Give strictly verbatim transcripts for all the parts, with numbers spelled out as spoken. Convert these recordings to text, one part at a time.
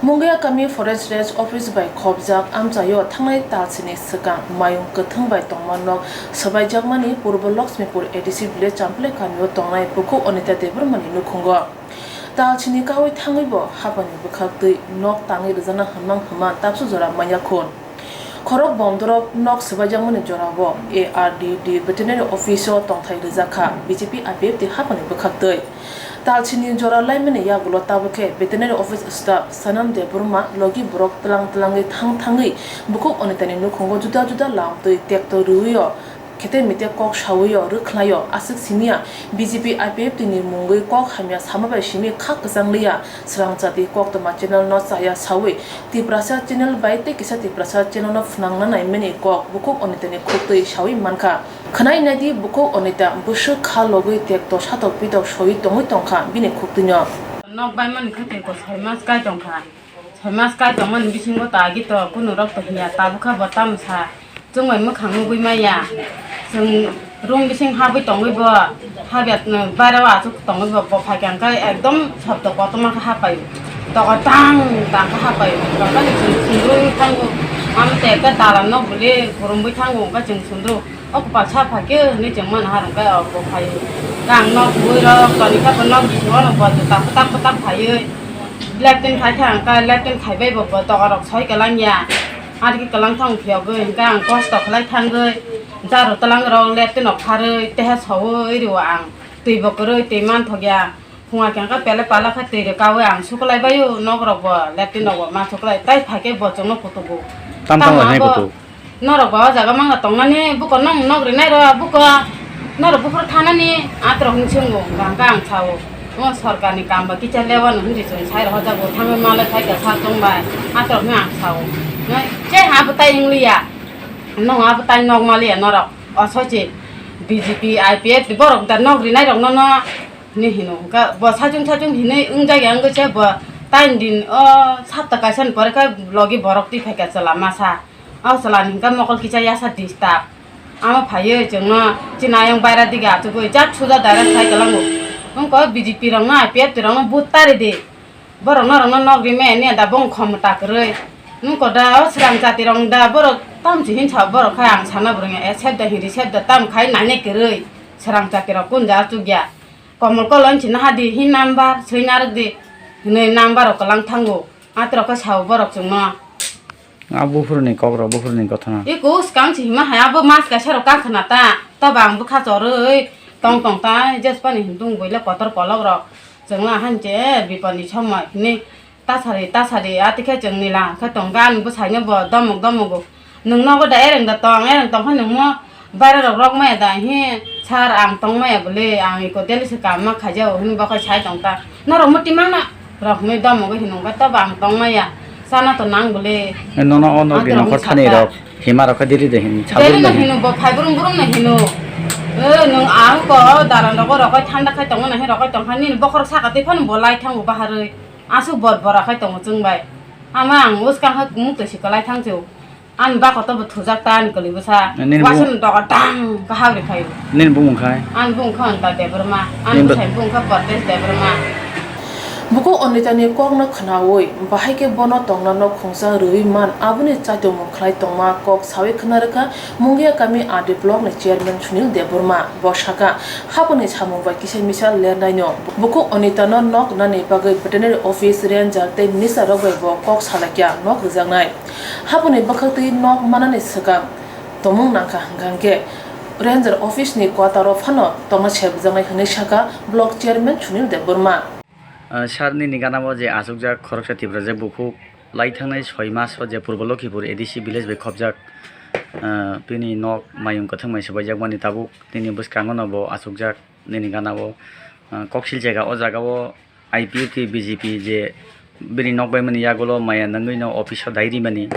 Mungia kami Forest Range Office bai khopjak amchaio thangnai talsini swkang mayung kwthwng bai tongma nok swbaijakmani Purbo Lakshmipur A D C village Chample kamio tongnai bukhuk Anita Debbarmani nukhungo. Talsini kaui thangwibo hapani bwkhaktwi nok tangwi rwjakna hwnmang hwnma tapsu jora manya khun. Khorok bomdorok nok swbaijakmani jorao A R D D veterinary office o tongthai rwjak kha B J P I P F T hapani bwkhaktwi. Talsini jora laimani yagulo tabukhe veterinary office staff Sanam Debbarma logi borok tlang tlangwi thang thangwi bukhuk Anitani nukhungo juda juda lamtwi tekto rwio khete mite kok sawio rwkhlaio aswk simiya B J P I P F T ni mungwi kok hamya sama bai simi kha kwchang liya swrang chati koktwma channel no chaya sawi Tiprasa channel bai tei kisa Tiprasa channel no phnangna naimani kok bukhuk Anitani khuktwi sawi mankha. Khwnai naidi bukhuk Anita bwswk kha logwi tekto satok pitok soi tongwi tongkha bini khuktwino. Nok baimani khe tei ko soi mas kai tongkha. Soi mas kai tongmani bisingo ta agi to kunu rok to hiya tabukha bo tamsa. Chwng bai mwkhang nugwi maya. Chwng room bising habwi tongwi bo habya bairao achuk tongwi bo bo phaikha hwnkhe ekdom shobdo kotorma khe hapaio. Tokol tang tang khe hapaio. Tokol ni chwng sundrwi thango. Amo tei ekta dalan nok bwlwi khurumwi thango hwnkhe chwng sundro. O kwpal sa phaikhe hinwi chwng mano harwng khe o bo phaio. Khe ang nok bwrwi rok toni khe bo nok bisingo no bo juta kwtak kwtak phaiwi. Latrine khai khe ang khe latrine khaibai bo bo tokol rok soi kwlangya. Ari khe kwlang thang phiyogwi hwnkhe ang kosto khlai thangwi jaru twlang rok latrine rok pharwi teha sowi rwo ang. Twi bo kwrwi twi manthokya. Phunga khe ang khe pele pala khe twi rwkawi ang suklai baio nok rok bo latrine rok bo ma suklai tai phaikhe bo chwngno kutugo. Tam tamo tamo hai abo kutu? Norok ba o jaga mangla tongnani buko nong nok rinai rw buko norok buphuru thanani atrok hwnwi swngo hwnkha hwnkha ang sao. O sorkarni kam ba kicha lewa no hwnwi chwng sai rw hojago thangwi malai phaikha sa chwng bai atrok hwnwi ang sao. Che ha bwtai wngliya nong a bwtai nok maliya norok osoichi B J P I P F borok da nok rinai rokno no hwnwi hino hwnkha bo sachung sachung hinwi wngjak ya wngwi se bo tain din o sapta kaisa ni pore khe logi borok twi phaikha chwla masa. O chwla ni hwnkhe mokol kisa yasa disturb. Amo phaiwi chwngno chini ayang baira dige achugwi jak suja direct khai kwlango. Wngkha B J P rokno I P F T rokno vote tari di. Borok norokno nok rimani ani da bong khomota kwrwi. Wngkha da o swrang jati rok da borok tamchi hinsa borok khai ang sana bwrwngya accept da hiri accept da tam khai nainai kwrwi. Swrang jati rok kun ja achugya. Komol kolon chini hadi hin number swi narwk di. Hinwi number rok kwlang thango. Atrok khe sao borok chwngno. A buphuruni kokrok, buphuruni gothana. Eko swkang se hima hai abo mas kaisa rok kakhwna ta. Toba ang bwkha chorwi tong tong ta. Jespa ni himdung buile kotor kolok rok. Chwngno hanche biponi somoi hinwi tasari tasari atikhe chwngni la khe tong gan bwsaino bo domok domogo. Nwng nogo da ereng da tong, ereng tong khe nwngmo Baira rok rok maya da hi sir ang tong maya bole ang iko daily se kam ma khaijao hwnwi bokhai sai tong ta. Norok muti mangna rok hwnwi domogo hinwi ba tobo ang tong maya sana to nang bole. Nono o nok di nongkhor thani rok hima rok khe diri de hin. Deli no hino bo phai brum brum no hino. E nwng ang ko daran rogo rogo thanda khai tongo na hi rogo tong kha nini bokhorok saka tei phano bo lai thango baharwi. Asuk bor bora khai tongo chwng bai. Ama ang uskang ha muk twi si kwlai thang chwng. Ani bako to bo thujak ta ani kwlwi bwsa. Nini bumung. Waisa ni doga dang kaham ri phaio. Nini bumung khai? Ani bumung kha Anita Debbarma. Ani bwsai bumung kha Bordesh Debbarma. Bukhuk Anitani kokno khwnaui bahai khe bono tongna nok khungsa rwui man aboni chaitomung khlai tongma kok saui khwna rwkha Mungia kami R D block ni chairman Sunil Debbarma. Bo sakha, haponi samung bai kisa misa lernaino. Bukhuk Anitano nok nani bagwi veterinary office, ranger tei minister rok bai bo kok salaikya nok rwjaknai. Haboni bwkhaktwi nok manani swkang tongmung nangkha hwnkha hwnkhe ranger office ni kwtaro phano tongna sebjaknai hwnwi sakha block chairman Sunil Debbarma. Ah, sir nini gana o je achukjak khoroksa Tiprajak bukhuk lai thangnai soi mas o je Purbo Lokhipur A D C village bai khopjak, ah, bini nok mayung kwthwng bai swbaijakmani tabuk nini bwskango no bo achukjak nini gana o, ah, koksil jaga o jaga o I P F T B J P je bini nok baimani yagulo maya nangwi no office o dai rimani,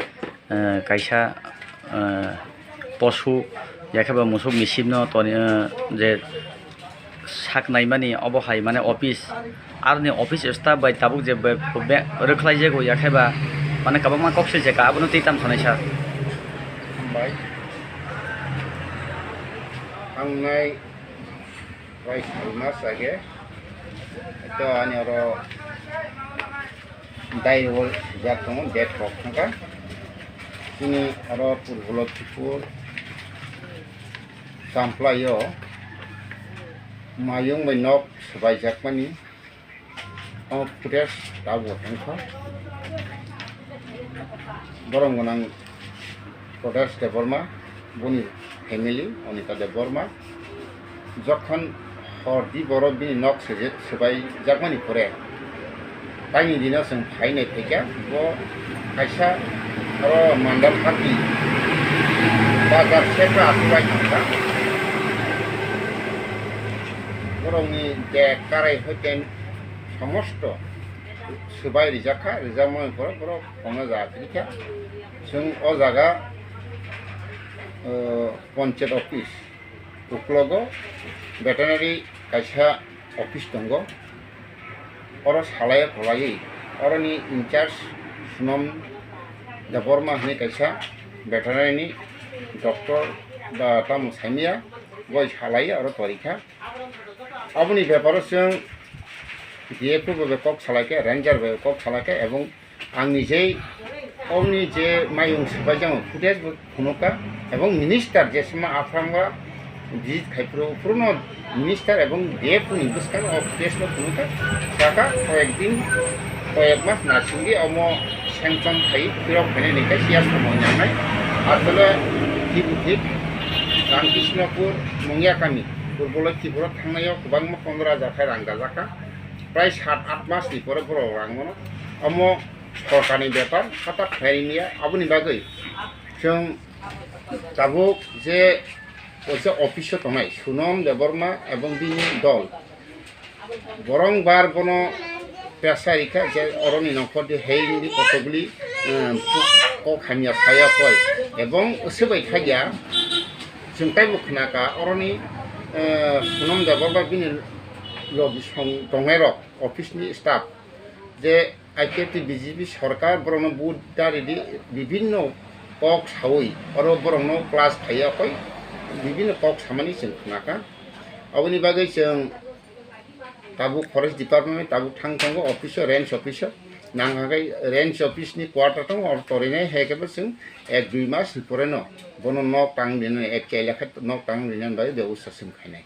eh, kaisa, eh, posu yakhe ba musuk ni sip no toni, eh, je sak naimani obo hai mane office aroni office staff bai tabuk je be, be, rwkhlai jago yakhe ba mane kwbangma kok swijaka abono twi tam sanai sir. Hambai. Ang nai Bai, mas age. Ito ani oro Dai rwjak tongo, date kok thangkha. Chini aro Purbo Lotipur Champlaio mayung bai nok swbaijakmani o footage tabuk thangkha. Borok gwnang Kodas Debbarma, boni family Anita Debbarma, jokhon hor di borok bini nok seje-, swbaijakmani pore, taini dino chwng phainai phaikha, bo kaisa oro Mandal Hati bazar sekha asubai thangkha. Borokni bag karai hoiten somosto swbai rijakha, rijakmani pore borok khongno ja kwrwikha. Chwng o jaga, o, Panchayat office uklogo veterinary kaisa office tongo. Oro salai kholaiwi oroni in charge Sunam Debbarma hwnwi kaisa veterinary ni doctor ba tamo saimaya, boi salai oro torikha. Aboni beparo chwng D F O bai kok salaikha, ranger bai kok salaikha, ebong ang nijei oboni je mayung swbaijak footage bo phunukha, ebong minister jesma Afram ga visit khai phuru, phuruno minister ebong D F O ni bwskango o footage no phunukha, saka koyek din, koyek mas nasingdi omo sanction khai phirok phainai ni kaisa somo nangnai. Asole thik thik Ramkrishnopur Mungya kami. Purbo Lotipuro thangnai o kwbangma pondro hajar khai rang dajak kha. Prai sat aath mas ni pore borok rang mano. Omo sorkar ni bepar, hata khlai ya, aboni bagwi chwng tabuk je office o tongnai Sunam Debbarma ebong bini dol, borong bar bono pesa rikha je oroni nongkhor di hei di kotogli, eh, kok hamya saya koi, ebong swbai khagya. Chwng taibo khnakha oroni, eh, Sunam Debbarma bini logi song tongnai rok office ni staff je I P F T B J P sorkar borokno vote da ridi, bibinno kok sawi oro borokno class khaiya koi bibinno kok samani chwng khnakha. Aboni bagwi chwng tabuk forest department tabuk thang tongo office o, range office o, nang hagai range office ni quarter tongo, oro torinai hai khe bo chwng ek dui mas ni pore no bono nok tang rinani, ek chaila khe nok tang rinani bagwi bebosta chwng khainai.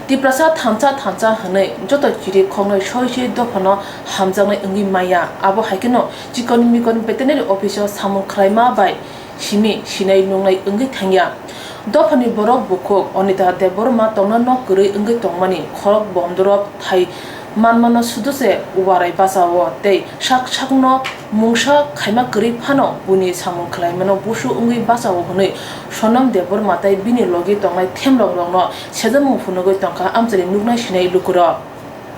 Tiprasa thansa thansa hwnwi joto chiri khoknwi soi soi dophano hamjaknai wngwi maya. Abo hai kheno chikon mikon veterinary office o samung khlaima bai simi sinai nungnai wngwi thangya. Dophani borok bukhuk Anita Debbarma tongna nok kwrwi wngwi tongmani khorok bomdorop thai manmano sudu se warai bachao tei sak sakno mungsa khaima kwrwi phano buini samung khlaimano busu wngwi bachao hwnwi Sonam Debbarma tei bini logi tongnai themlok rokno sejamung phunugwi tongkha amchaini nuknai sinai lukurok.